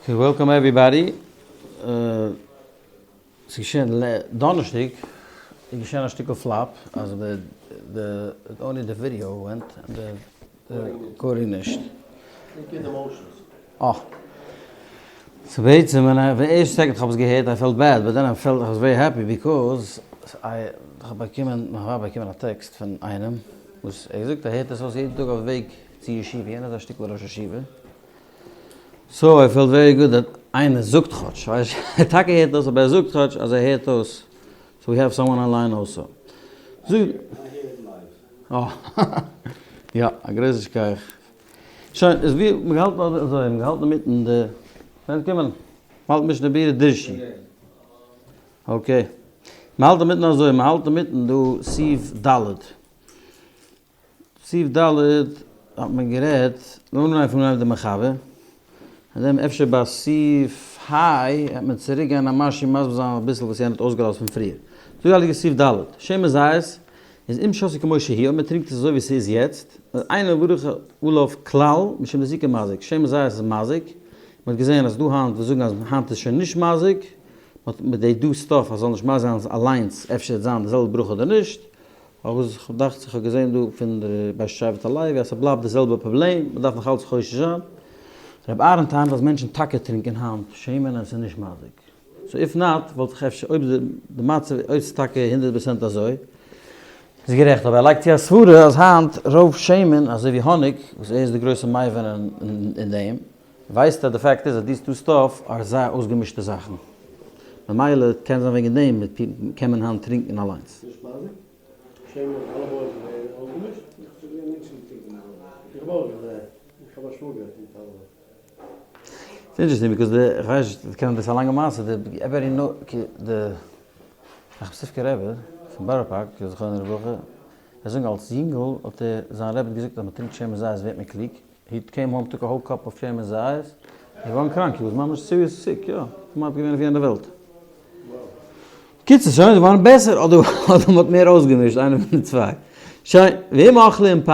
Okay, welcome everybody. ס'איז געשען דאנערשטאג איז געשען א שטיקל flop אז די די only די video went און די recording נישט. אה. So בעצם ווען איך די ערשטע second איך האב עס געהערט I felt bad but then I felt I was very happy because I כ'האב באקומען מיין ווייב באקומען א טעקסט פון איינעם וואס ער האט געזאגט ער הערט עס אויס יעדן טאג אויף וועג צו ישיבה יענער איז א שטיקל ראש ישיבה. So I felt very good that איינער זאגט כאטש, ווייס ער טאקע הערט אויס אבער ער זאגט כאטש אז ער הערט אויס, so we have someone online also. אה, יא, א גרויסע שכח. שוין, איז ווי מ'האט געהאלטן אזוי, מ'האט געהאלטן אינמיטן די, קענסט קומען, מ'האלט משנה ברורה דרשי. Okay. מ'האלט אינמיטן אזוי, מ'האלט אינמיטן דא סעיף ד'. סעיף ד' האט מען גערעדט, לאמיר אנהייבן פון אנהייב די מחבר, און דעם אפשר ביי סעיף ה' וועט מען צוריק גיין א משהו מסביר זיין אביסל וואס יענער האט אויסגעלאזט פון פריער. זאגט די הייליגע סעיף ד', שמן זית איז אם שתוי כמו שהיא, אויב מען טרינקט עס אזוי ווי ס'איז יעצט, איז אינו מברך עליו כלל משום דאיכא מזיק, שמן זית איז מזיק, מען האט געזען אז ס'דא היינט וואס זאגן אז היינט איז שוין נישט מזיק, מען האט מיט די דא stuff אז ס'זאל נישט מזיק זיין אליינס, אפשר וועט זיין די זעלבע ברכה אדער נישט, אבער דאכט זיך כ'האב געזען דא פון די בית שבט הלוי אז ס'בלייבט די זעלבע פראבלעם, מ'דארף נאך אלץ חושש זיין. רבי אהרן טענה'ט אז מענטשן טאקע טרינקען היינט שמן און ס'איז נישט מזיק. So if not וואלט איך אפשר אויב די מצב אויב ס'איז טאקע הונדערט פראצענט אזוי איז גערעכט אבער ער לייגט צו א סברה אז היינט רוב שמן אזוי ווי האניג וואס ער איז די גרויסע מבין אין דעם ווייסט אז די פאקט איז אז these two stuff are זייער אויסגעמישטע זאכן ממילא קען זיין וועגן דעם קען מען היינט טרינקען אליינס. נישט מזיק? שמן און olive oil זענען אויסגעמישט? איך האב שוין געזען מענטשן טרינקען olive oil. איך האב אויך געזען. איך האב א שוואגער טרינקט olive oil. ס'איז interesting because די, איך ווייס נישט, קען דאס א לאנגע מעשה, די everybody know די ראחמיסטריווקער רבי פון בארא פארק זכרונו לברכה, ער זאגט אלס יונגעל האט ער זיין רבי האט געזאגט אז מ'טרינקט שמן זית ווערט מען קלוג, he came home took a whole cup of שמן זית, ער איז געווארן קראנק, he was ממש serious sick, יא, כמעט געווען אויף יענע וועלט. קיצור, שוין, איז געווארן בעסער, אדער אדער מ'האט מער אויסגעמישט, איינע פון די צוויי. שוין, ואם אכלו עם פת,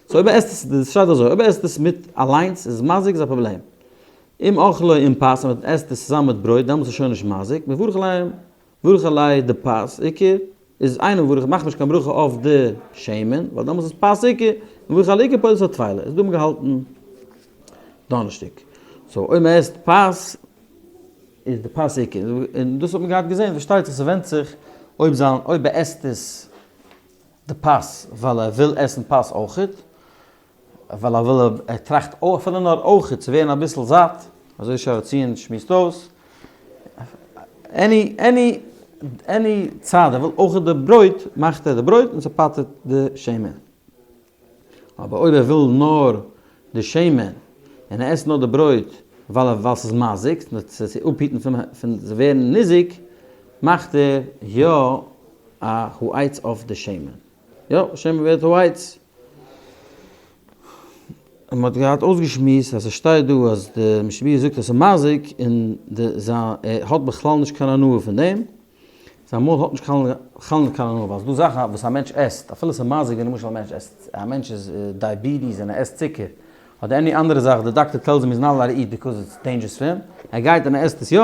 so אויב ער עסט עס, דאס שטייט אזוי, אויב ער עסט עס מיט אליינס, איז מזיק, איז א פראבלעם. אם אכלו עם פת, אז מ'עסט עס צוזאמען מיט ברויט, דעמאלטס איז שוין נישט מזיק, מברך עליהם, מברך עלי' דפת עיקר, איז אינו מברך, מאכט נישט קיין ברכה אויף די שמן, ווייל דעמאלטס איז פת עיקר, מברך על עיקר פותר את הטפלה, איז דא האט מען געהאלטן דאנערשטאג. So אויב מען עסט פת, איז די פת עיקר, און דאס האט מען געהאט געזען, פארשטייט זיך ס'ווענדט זיך אויב זיין, אויב ער עסט עס די פת ווייל ער וויל עסן פת אויכעט, ווייל ער וויל ער טראכט אפילו נאר אויכעט צו ווערן אביסל זאט, אזוי שער הציון שמועסט אויס, any any any צד ער וויל אויכעט די ברויט מאכט ער די ברויט און ס'פטר'ט די שמן. אבער אויב ער וויל נאר די שמן און ער עסט נאר די ברויט ווייל ווייל ס'איז מזיק, צו אפהיטן פון פון ווערן ניזוק, מאכט ער יא א העץ אויף די שמן. יא, שמן ווערט העץ. און מ'האט געהאט אויסגעשמועסט אז ס'שטייט דא אז די משנה ברורה זאגט אז ס'איז מזיק און די זיין ער האט בכלל נישט קיין הנאה פון דעם, זיין מויל האט נישט קיין בכלל נישט קיין הנאה ווייל ס'דא זאכן וואס א מענטש עסט אפילו ס'איז מזיק ווי למשל א מענטש עסט א מענטש איז diabetes און ער עסט צוקער אדער any אנדערע זאך די דאקטער tells אים he's not allowed to eat because it's dangerous for him ער גייט און ער עסט עס יא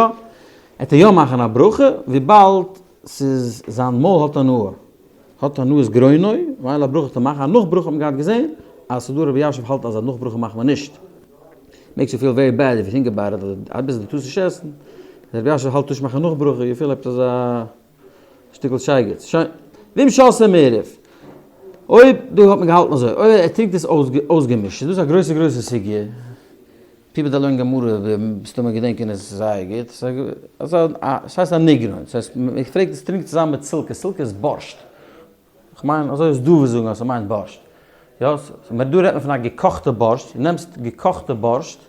עט ער יא מאכן א ברכה וויבאלד ס'איז זיין מויל האט הנאה האט הנאת גרונו ממילא א ברכה צו מאכן א נאך ברכה האט מען געהאט געזען אז ס'דא רבי אלישיב האלט אז א נאך ברכה מאכט מען נישט. Makes you feel very bad if you think about it, אביסל דו טארסט נישט עסן, רבי אשר האלט נישט מאכן נאך ברכה, you feel עפעס אזא שטיקל שייגעץ, שוין, ואם שתאו מעורב, אויב דא האט מען געהאלטן אזוי, אויב ער טרינקט עס אויסגעמישט, איז דאס א גרויסע גרויסע סוגיא, people that learn גמרא מסתמא געדענקען עס זייער גוט, ס'הייסט א ניגרון, ס'הייסט מ'פרעגט עס טרינקט צוזאמען מיט סילקע, סילקע איז בארשט. כ'מיין אזוי איז דא וואס זאגן אז ס'מיינט בארשט. יא, אבער דא רעדט מען פון א געקאכטע בארשט, דו נעמסט געקאכטע בארשט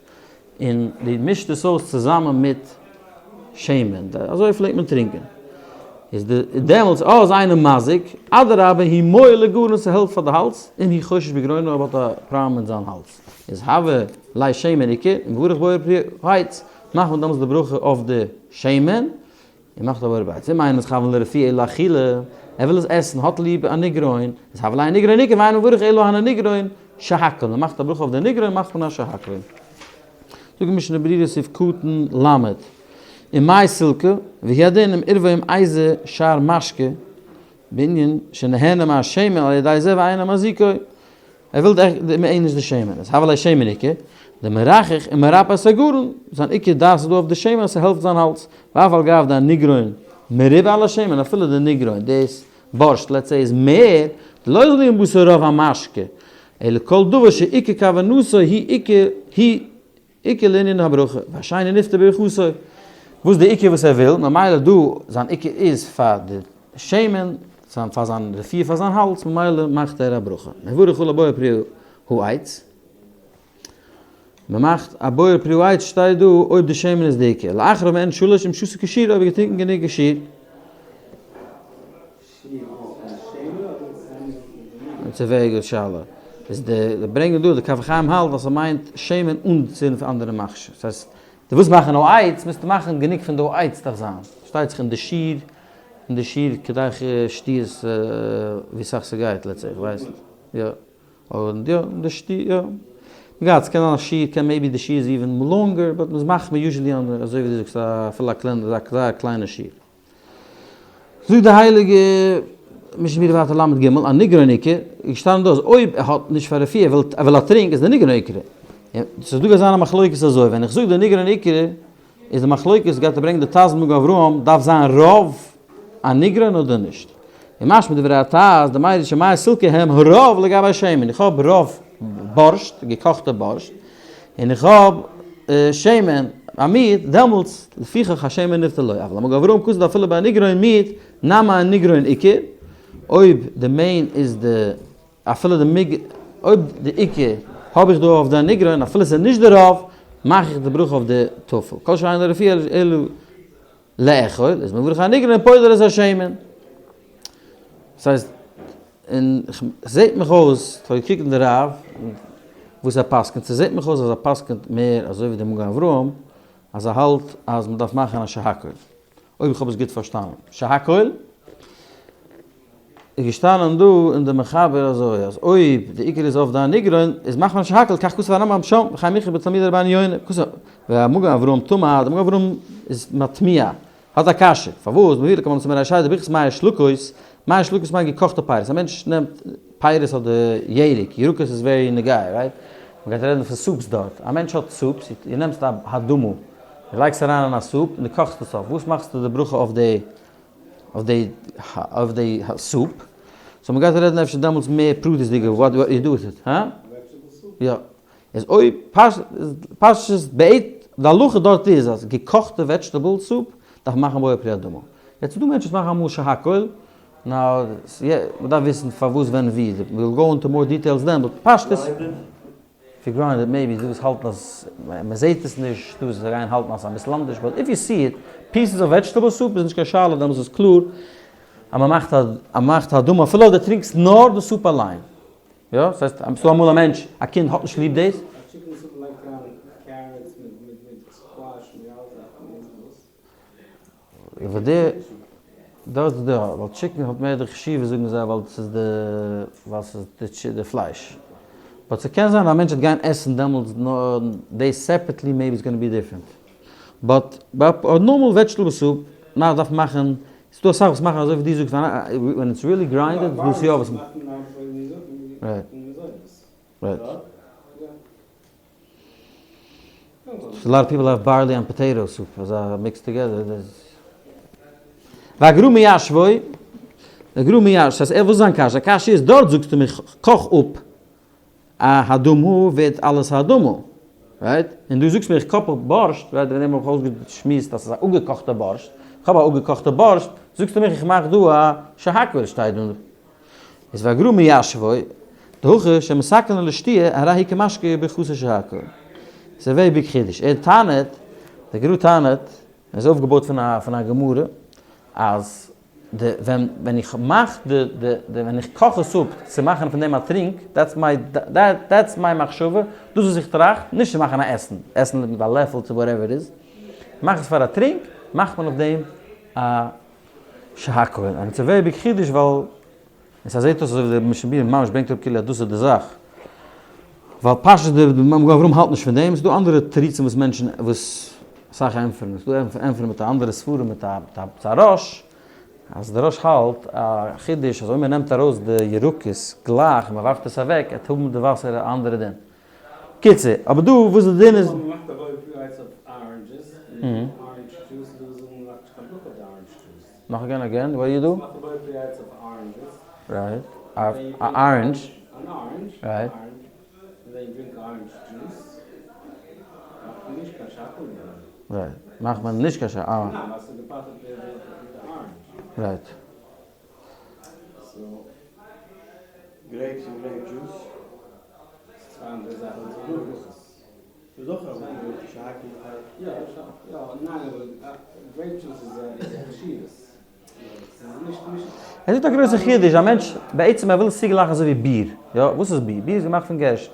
און דו מישט עס אויס צוזאמען מיט שמן, אזוי פלעגט מען טרינקען. איז די דעמאלטס אה איז איינער מזיק, אדרבה הוא מועיל לגרון ס'העלפט פאר די האלז, אם הוא חושש בגרונו אויב האט א פראבלעם מיט זיין האלז, איז הוה ליה שמן עיקר, ומברך בורא פרי העץ, מאכט מען דעמאלטס די ברכה אויף די שמן, און מאכט א בורא פרי העץ, אם אינו מתכוון לרפואה אלא לאכילה, ער וויל עס עסן, האט ליב אניגרון, איז הוה ליה אניגרון עיקר ואינו מברך אלא על האניגרון שהכל, מען מאכט א ברכה אויף די אניגרון מאכט מען א שהכל. זאגט משנה ברורה סעיף קטן ל', ומאי סילקא, והוא הדין אם עירבו עם איזה שאר משקה, בענין שנהנה מהשמן על ידי זה ואינו מזיקו, ער וויל די מעין איז די שמן, איז הבל ה שמן עיקר, די מרכך און מרפא את הגרון, זיין עיקר דעת איז דא אויף די שמן אז ס'העלפט זיין האלז, ואף על גב דהניגרון מרובה על השמן, אפילו די ניגרון, דאס בארשט let's say איז מער, דלא זאל בשר רוב המשקה, אלא כל דבר שעיקר כוונתו היא עיקר היא עיקר לענין הברכה, והשני נפטר בברכתו, וואס איז די עיקר וואס ער וויל, ממילא דא זיין עיקר איז פאר די שמן, זיין פאר זיין רפואה פאר זיין האלז, ממילא מאכט ער א ברכה. מברך עליו בורא פרי העץ, מען מאכט א בורא פרי העץ שטייט דא אויב די שמן איז די עיקר, לאחריו מעין שלש אם שתה כשיר אויב ער האט געטרינקען גענוג כשיר. It's a very good שאלה. איז די די ברענגען דא די כף החיים האלט אז ס'מיינט שמן אן צו פון אנדערע מכשיר. דאס הייסט די ווילסט מאכן העץ מוזטו מאכן גענוג פון די העץ דארף זיין. פארשטייט זיך אין די שיעור אין די שיעור כדי שתיית ווי סאך ס'גייט let's say כ'ווייס נישט. יא. אבער יא די שתי יא. מ'גייט ס'קען זיין א שיעור קען maybe די שיעור איז even longer but מ'מאכט usually אזוי ווי דו זאגסט אפילו א קליינע זייער קליינע שיעור. זאגט די הייליגע משנה ברורה ווייטער ל' ג', אניגרון עיקר, איז געשטאנען דא אז אויב ער האט נישט פאר רפואה, ער וויל ער וויל א טרינק, איז די ניגרון עיקר. ס'איז דא גייט זיין א מחלוקת אזוי, ווען איך זאג די ניגרון עיקר, איז די מחלוקת גייט ער ברענגען די טז מגן אברהם, דארף זיין רוב אניגרון אדער נישט. און משמע דברי הטז, דמיירי שמאי סילקא הם הרוב לגבי שמן, איך האב רוב בארשט, געקאכטע בארשט, און איך האב שמן א מיעוט, דעמאלטס לפיכך השמן נפטר לו, אבל המגן אברהם כתב אפילו באניגרון מיעוט, נמי אניגרון עיקר, אויב די main איז די, אפילו די מיג, אויב די עיקר האב איך דא אויף די אניגרון, אפילו ס'איז נישט די רוב, מאך איך די ברכה אויף די טפל. כל שאין לו רפואה אלא לאכול, איז מברך אניגרון און פוטר את השמן. דאס הייסט, און ס'זעט מיך אויס, כ'האב געקוקט אין די רב וואס ער פסק'נט, ס'זעט מיך אויס אז ער פסק'נט מער אזוי ווי די מגן אברהם, אז ער האלט אז מ'דארף מאכן א שהכל, אויב איך האב עס גוט פארשטאנען. שהכל איז געשטאנען דא אין די מחבר אזוי, אז אויב די עיקר איז אויף די אניגרון, איז מאכט מען א שהכל, כך כתב הרמב ם שם, וכן מוכח בתלמידי רבינו יונה, והמגן אברהם תמה, די מגן אברהם איז מתמי' האט א קשיא, פארוואס מביא לקמן צום רשעי די ברכת מי השלקות, מי השלקות מיינט געקאכטע פירות, א מענטש נעמט פירות אדער ירק, ירקות איז very נוגע, right? מ'גייט רעדן פון soups דארט, א מענטש האט soups, דו נעמסט א האדמה, דו לייגסט אריין אין א soup און דו קאכסט עס אויף, וואס מאכסטו די ברכה אויף די אויף די אויף די soup? So מ'גייט רעדן אפשר דעמאלטס מער פרטיות'דיגע what you do with it, הא? יא. איז אויב פשטות בעת די הלכה דארט איז אז געקאכטע vegetable soup דארף מען מאכן בורא פרי האדמה. יעצט איז דא מענטשן וואס מאכן אמאל שהכל, now מ'דארף וויסן פארוואס ווען ווי, we'll go into more details then, but פשטות if you grind it maybe איז דא וואס האלטן אז מ'זעהט עס נישט, דא וואס גייען האלטן אז ס'איז אביסל אנדערש, but if you see it, pieces of vegetable soup איז נישט קיין שאלה דעמאלס איז קלאר אז מ'מאכט האדמה אפילו אויב דו טרינקסט נאר די soup אליין. יא, ס'הייסט ס'דא אמאל א מענטש, א קינד האט נישט ליב דאס. א chicken soup לייגט אריין carrots מיט מיט מיט squash און די אלע זאכן איז וואס? אבער די דאס די ווייל chicken האט מער די חשיבות זאגן זיי ווייל ס'איז די ווייל ס'איז די פלייש. But ס'קען זיין א מענטש וועט גיין עסן דעמאלטס נאר דאס separately maybe it's gonna be different. But ביי א normal vegetable soup נאר דארף מאכן ס'איז דא אסאך וואס מאכן אזוי ווי דו זאגסט ווען it's really grinded איז דא יא וואס right right A lot of people have barley and potato soup אזא mixed together והגר"א מיישבוי הגר"א מיישבוי ס'הייסט ער וואס איז זיין קשיא? קשיא איז דארט זאגסטו מיך קאך אפ א האדמה ווערט אלעס האדמה, right? און דו זאגסט מיר איך קאך אפ בארשט, right? וועגן דעם האב איך אויסגעשמועסט אז ס'איז א אפגעקאכטע בארשט, איך האב א אפגעקאכטע בארשט, זאגסטו מיך איך מאך דא א שהכל שטייט דא. איז והגר"א מיישבוי, דהכא שמתקנא לשתיה הרי היא כמשקה ברכתו שהכל. ס'איז א very big חידוש. ער טענה'ט, דער גר"א טענה'ט, און איז אויפגעבויט פון א פון א גמרא, אז די ווען ווען איך מאך די די די ווען איך קאך עס אפ צו מאכן פון דעם א טרינק, that's my that's my מחשבה, דאס וואס איך טראכט, נישט צו מאכן א עסן, עסן מיט א לעפל צו whatever איט איז, מאך עס פאר א טרינק, מאכט מען אויף דעם א שהכל, און it's a very big חידוש ווייל עס זעט אויס אזוי ווי דער משנה ברורה ממש ברענגט אראפ כאילו אז דאס איז די זאך. ווייל פשט די מגן אברהם האלט נישט פון דעם, ס'איז דא אנדערע תירוצים וואס מענטשן וואס אסאך ענטפערן, ס'איז דא ענטפערן מיט א אנדערע סברה מיט א ראש, אז די ראש האלט א חידוש אז אויב מען נעמט ארויס די ירקות גלייך און מען ווארפט עס אוועק עט האבן די וואסער א אנדערע דין. קיצור, אבער דא וואס די דין איז. נאך again again, what you do? Right, א orange. Right. Right, מאכט מען נישט קיין שהכל. Right. Grapes און grape juice. ס'איז אויך א שהכל. עס איז א גרויסע חידוש, א מענטש בעצם ער וויל עס צוגלייכן אזוי ווי ביר, יא, וואס איז ביר? ביר איז געמאכט פון גערשטן,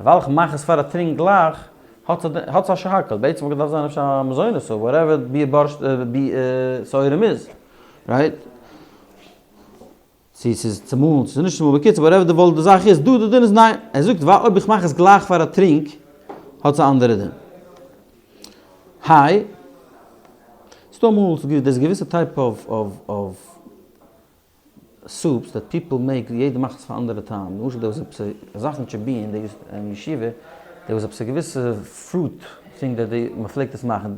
ווייל איך מאך עס פאר א טרינק גלייך, האט עס א שהכל, בעצם וואלט געדארפט זיין אפשר א מזונות אור whatever ביר בארשט שעורים איז, right? צו ס'איז צומאלן צו ס'איז נישט צומאלן, בקיצור whatever די וואלט די זאך איז, דא די דין איז ניין, ער זאגט ווייל אויב איך מאך עס גלייך פאר א טרינק האט עס א אנדערע דין. היי, ס'דא אמאל דער'ס געוויסע type of of soups that people make, יעדער מאכט עס פאר אנדערע טעם, למשל דער וואס עפעס א זאך אין טשעבין אין ישיבה, דער וואס עפעס א געוויסע fruit thing that they מ'פלעגט עס מאכן,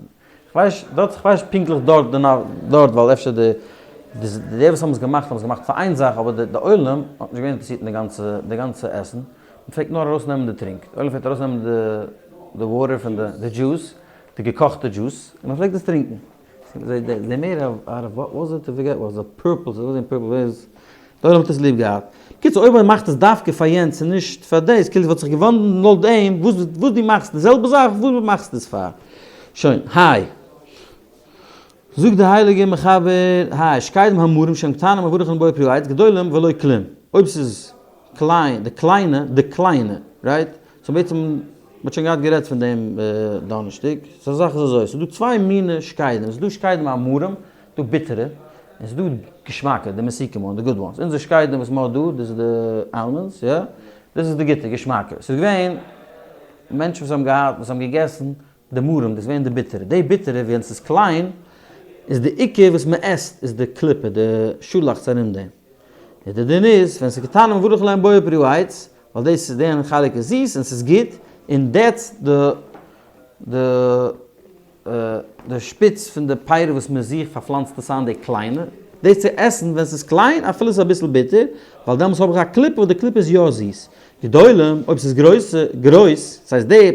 כ'ווייס דארט כ'ווייס נישט פונקטליך דארט די דארט ווייל אפשר די די וואס האבן עס געמאכט האבן עס געמאכט פאר איין זאך אבער די די עולם האט נישט געווען אינטערעסירט אין די גאנצע די גאנצע עסן, מ'פלעגט נאר ארויס נעמען די טרינק, די עולם פלעגט ארויס נעמען די די water פון די די דזשוס, די געקאכטע דזשוס, און מ'פלעגט עס טרינקען. זיי מער אויף וואט וואס איט, forget וואס א purple, ס'איז אויסגעזען purple, די עולם האט עס ליב געהאט. בקיצור אויב מען מאכט עס דווקא פאר יענץ און נישט פאר דאס, כאילו ס'וואלט זיך געוואנדן לויט דעם וואס וואס דו מאכסט די זעלבע זאך וואס דו מאכסט עס פאר. שוין, היי. זאגט די הייליגע מחבר, היי, שקדים המרים שהם קטנים מברכין בורא פרי העץ גדולים ולא כלום. אויב ס'איז קליין, די קליינע, די קליינע, right? So בעצם, מ'האט שוין געהאט גערעדט פון דעם דאנערשטאג. So די זאך איז אזוי, ס'איז דא צוויי מיני שקדים, ס'איז דא שקדים המרים, דא ביטערע, און ס'איז דא געשמאקע, די מתוקים ones, די good ones. אונזער שקדים וואס מ'האט דא, דאס איז די almonds, יא? דאס איז די גוטע, געשמאקע. ס'איז געווען מענטשן וואס האבן געהאט, וואס האבן געגעסן די מרים, דאס איז געווען די ביטערע. די ביטערע, ווען ס'איז קליין, איז די עיקר וואס מ'עסט איז די קליפה, די שאלאכץ ארום דעם. און די דין איז, ווען ס'איז קטנים מברך עליהם בורא פרי העץ, ווייל דאס איז דער חלק איז זיס און ס'איז גוט, און that's די די די שפיץ פון די פירות וואס מען זוכט פארפלאנצט עס איין די קליינע, דאס צו עסן ווען ס'איז קליין אפילו ס'איז אביסל ביטער, ווייל דעמאלטס האב איך א קליפה וואס די קליפה איז יא זיס. גדולים, אויב ס'איז גרויסע, גרויס, ס'הייסט די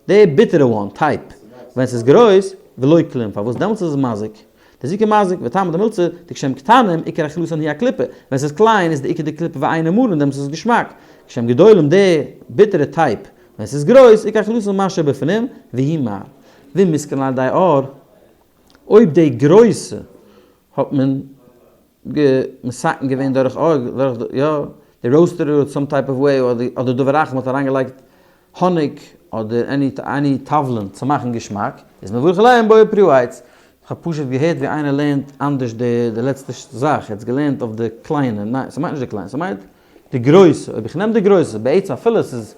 די ביטערע one, type, ווען ס'איז גרויס, ולא כלום, פארוואס דעמאלטס איז עס מזיק? די זיקה מזיק, וטעמא דמילתא, דכשהם קטנים, עיקר אכילתן היא הקליפה, ווען ס'איז קליין איז די עיקר די קליפה ואינם מרין, דעמאלטס איז עס געשמאק, כשהם גדולים די ביטערע type, ווען ס'איז גרויס, עיקר אכילתן מה שבפנים, והוא מר. ואם מותקן על ידי אור, אויב די גרויסע האט מען מתקן געווען דורך אור, דורך די, יא, די roasted it some type of way, אדער דבר אחר, מ'האט אריינגעלייגט האניג אדער any any תבלין צו מאכן געשמאק, איז מברך עליהם בורא פרי העץ. כ'האב פשוט געהערט ווי איינער לערנט אנדערש די די לעצטע זאך, ער האט עס געלערנט אויף די קליינע, ניין ס'מיינט נישט די קליינע, ס'מיינט די גרויסע, אויב איך נעם די גרויסע, בעצם אפילו עס איז,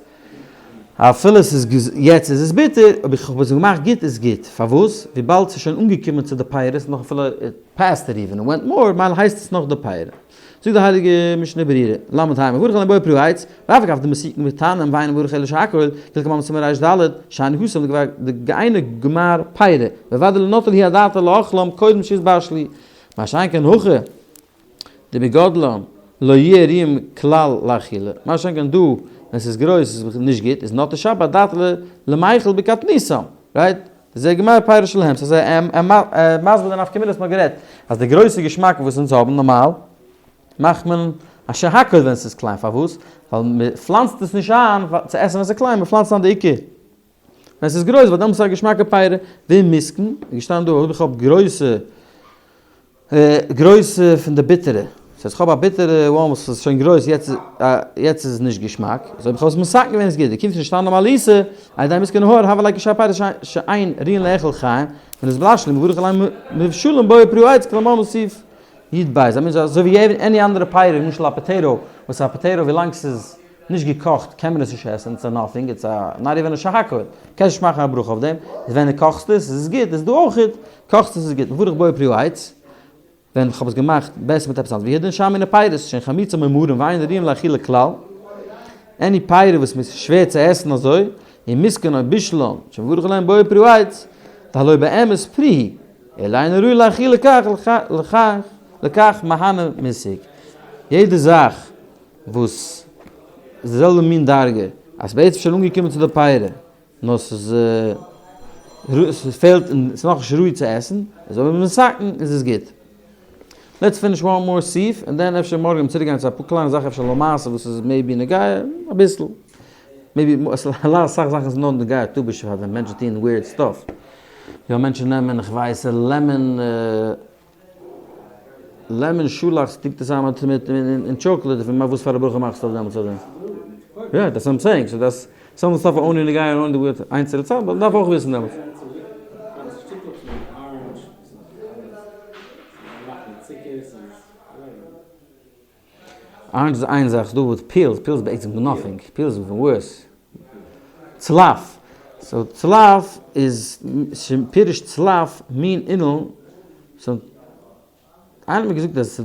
אפילו עס איז יעצט איז עס ביטער, אויב איך האב עס געמאכט גוט איז גוט, פארוואס? וויבאלד ס'איז שוין אנגעקומען צו די פירות נאך אפילו it passed it even went more, מילא הייסט עס נאך די פירות. זאגט די הייליגע משנה ברורה, ל' ה' מברך עליהם בורא פרי העץ, ואף על גב דמתוקן בקטנים ואינו מברך אלא שהכל, כלקמן בסימן ר"ד, שאני התם דכגון גמר פירא, בוודאי לא נטעו להו אדעתא לאכלם קודם שיתבשלו, מה שאין כן הכא דבגדלם לא יהו ראויים כלל לאכילה, מה שאין כן דא ווען ס'איז גרויס איז נישט גוט, איז נטעי שבת אדעתא למיכל בקטנותם, right? זה גמר פירא שלהם, ס'איז א מסביר די נפקא מינה וואס מ'האט גערעדט, אז די גרויסע געשמאקן וואס אונז האבן נארמאל, מאכט מען א שהכל ווען ס'איז קליין, פארוואס? ווייל מ'פלאנצט עס נישט איין צו עסן ווען ס'איז קליין, מ'פלאנצט איין די עיקר ווען ס'איז גרויס, ווייל דעמאלטס איז א געשמאקע פירא, ואם מותקן, איז געשטאנען דא אויב איך האב גרויסע גרויסע פון די ביטערע, ס'הייסט כ'האב א ביטערע one וואס איז שוין גרויס יעצט יעצט איז עס נישט געשמאק, איז אויב כ'האב עס מתקן געווען איז גוט, דכיון שנשתנה מעלתו, על ידי מתקן האור הוה ליה כשאר פירות שאין ראויין לאכול חיים, ונתבשלו מברך עליהם מבושלים בורא פרי העץ כלהלן סעיף י"ב, I mean אזוי ווי any אנדערע פירות למשל א potato, וואס א potato ווילאנג ס'איז. נישט געקאכט קען מען עס נישט עסן, it's a nothing, it's a not even a שהכל, קענסט נישט מאכן א ברכה אויף דעם, איז ווען דו קאכסט עס איז עס גוט, איז דא אויך, קאכסט עס איז גוט, מברך בורא פרי העץ, ווען כ'האב עס געמאכט בעסער מיט עפעס אנדערש, והוא הדין שאר מיני פירות, שהן חמוצן ומרים ואינן ראויים לאכילה כלל, any פירות וואס מ'איז שווער צו עסן אזוי, און מסכן אויב בישלן, שמברך עליהם בורא פרי העץ, דהלא באמת פרי הוא, אלא אינו ראוי לאכילה כך לכך לכך מהנה משיג. יעדע זאך וואס איז די זעלבע מין דרגה, אז בעצם שוין אנגעקומען צו די פירות, נאר ס'איז ס'פעלט און ס'איז נאכנישט ראוי צו עסן, איז אויב מ'איז מתקן איז עס גוט. let's finish one more סעיף און then אפשר מארגן צוריק גיין צו אפאר קליינע זאכן אפשר למעשה וואס איז maybe נוגע אביסל. maybe אסאך זאכן איז נאר נוגע טו בשבט ווען מענטשן טוען weird stuff. יא מענטשן נעמען איך ווייס lemon lemon שאלאכץ טונקט עס איין מיט מיט אין chocolate פון וואס פאר א ברכה מאכסטו אויף דעמאלטס אדער? יא that's what I'm saying so that's some stuff only נוגע און only די איינצעלע צייט but מ'דארף אויך וויסן דעמאלטס. orange איז איין זאך, ס'דא וואס peels, peels איז בעצם nothing, peels איז even worse. צלף, so צלף איז, פירוש צלף מין אילן, so איינער האט מיר געזאגט אז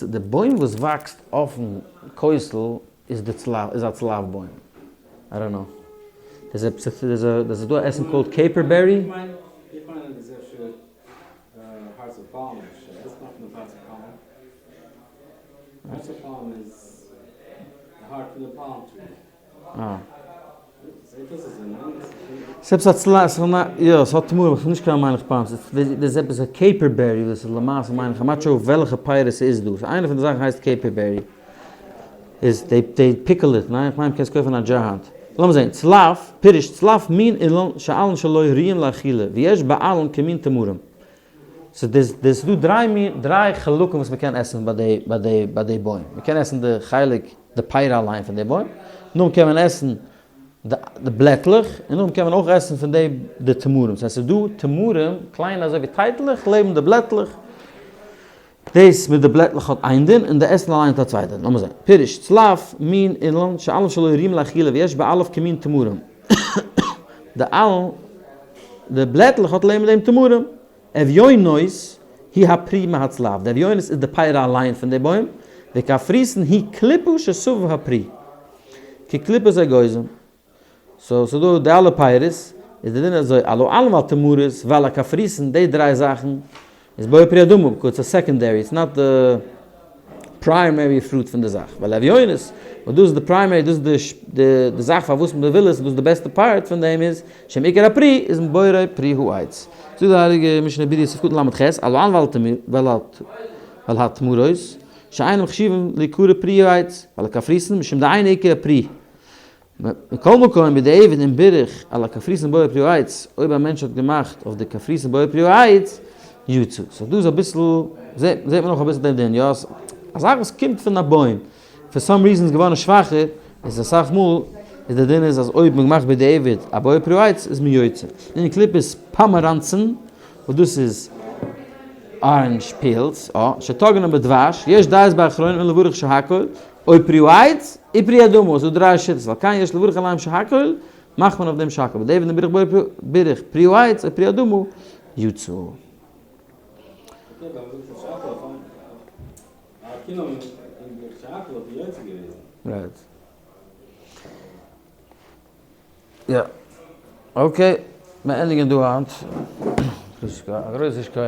די בוים וואס וואקסט אויפן כותל איז די צלף, איז א צלף בוים. I don't know. דאס איז דא א עסן called caper berry? איך מיין אז עס איז אפשר hearts of palm אפשר, וואס מאכט מען מיט hearts of palm? hearts of palm איז די heart פון די palm tree. אה. זעט אויס אזוי, ניין? ס'איז עפעס א צלף, יא, ס'האט תמרים, כ'בין נישט קיין מיין איך palms, דאס איז עפעס א caper berry וואס איז למעשה מיין איך, I'm not sure וועלכע פירות ס'איז דא, איינע פון די זאכן הייסט caper berry, איז they they pickle it, ניין? כ'מיין מ'קען עס קויפן אין א jar היינט. לאמיר זעהן, צלף, פירוש, צלף מין אילן שעלין שלו ראויים לאכילה, ויש בעלין כמין תמרים. so דאס דאס איז דא דריי מין דריי חלקים וואס מ'קען עסן ביי די ביי די ביי די בוים. מ'קען עסן די חלק די פירא אליין פון די בוים, נאכדעם קען מען עסן די די בלעטלעך, און נאכדעם קען מען אויך עסן פון די די תמרים. ס'הייסט ס'איז דא תמרים קליינע אזוי ווי טייטלעך לעבן די בלעטלעך. דאס מיט די בלעטלעך האט איין דין, און די עסן אליין האט א צווייטע דין. לאמיר זען. פירוש, צלף, מין אילן, שעלין שלו ראויים לאכילה ויש בעליו כמין תמרים. די עלן, די בלעטלעך האט לעבן דעם תמרים. אביונות היא הפרי מהצלף, די אביונות איז די פירא אליין פון די בוים, וקפריסין היא קליפה שסביב הפרי. כקליפת אגוזים. so ס'איז דא די אלע פירות, איז די דין אזוי, על העלין ועל תמרות ועל הקפריסין, די דריי זאכן איז בורא פרי האדמה, because it's a secondary, it's not די primary fruit פון די זאך, ווייל אביונות, וואס דאס איז די primary, דאס איז די זאך פארוואס מען וויל עס, דאס איז די בעסטע part פון דעם איז, שהם עיקר הפרי, איז בורא פרי העץ. זאגט די הייליגע משנה ברורה סעיף קטן ל"ח, על העלין ועל התמרות, שאינם חשובים להיקרא פרי העץ, ועל הקפריסין, משום דאין עיקר הפרי. מכל מקום בדיעבד אם בירך על הקפריסין בורא פרי העץ, אויב א מענטש האט געמאכט אויף די קפריסין בורא פרי העץ, יצא. so דא איז אביסל, זעט מען אויך אביסל דעם דין, יא, א זאך וואס קומט פון א בוים, for some reason איז געווארן שוואכער, איז אסאך מאל איז די דין איז אז אויב מען מאכט בדיעבד א בורא פרי העץ איז מען יוצא. און קליפת פאמעראנצן, וואס דאס איז orange peels, שטגנן בדבש, יש דעות באחרונים אם לברך שהכל, או פרי העץ, או פרי האדמה, ס'דא דריי שיטות, ועל כן יש לברך עליהם שהכל, מאכט מען אויף דעם שהכל, בדיעבד אם בירך בורא בירך פרי העץ או פרי האדמה, יצא. right. יא. okay, מיר ענדיגן דא היינט. א גרויסע שכוח.